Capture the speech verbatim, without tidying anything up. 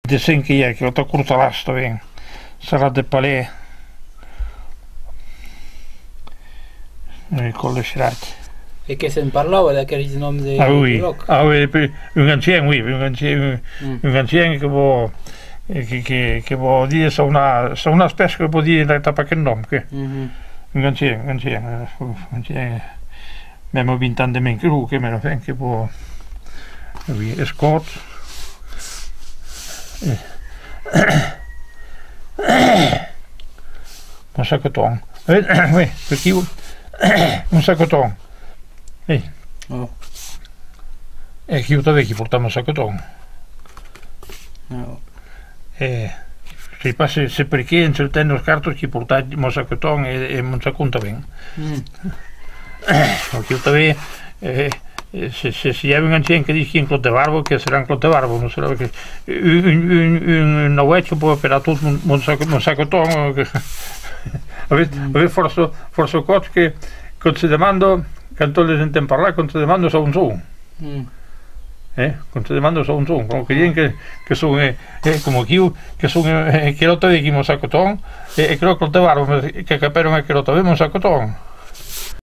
Dessenh que i a, que lo t'a cortaràs tanben. Serrat de Palais. E Còl de Sirat. E que se'n parlava d'aqueles nòms de, ah, oui, de lòc? Ah, oui, un ancien, oui, un ancien, un, mm, un ancien que vò, eh, que, que, que vò dire, son una, son una espècia que vò dire, tapa aquel nòm, que. Mhm. Un ancien, un ancien, eh, un ancien, mèma vint ans de mens que lo, que me la fèn, que vò, oui, Scott. Eh. Mon sacoton. Eh, oui, perquiu. Mon sacoton. Eh. Oh. E quiu tanben qui portava mon sacoton. Oh. Eh, sai pas se, se perqué en certenas cartas qui portava mon sacoton e, e mon sacon tanben. Mm. Perquiu tanben, eh, Eh, se, se, se i a un ancien que ditz qu'ei un clòt de barba, que serà un clòt de barba, non serà que un, un, un, un nauèth que pòt aperar tot mon, mon sac, mon sacoton, eh, que, a vist, a vist, fòrça, fòrça còps que, quand se demanda, quand tot les entend parlar, quand se demanda s'on son. Mm. Eh, quand se demanda s'on son, coma que dien que, que son, eh, eh, coma aquiu, que son, eh, que lo tanben qui mon sacoton, e, e que lo clòt de barba, que, qu'apèran aquelo tanben mon sacoton.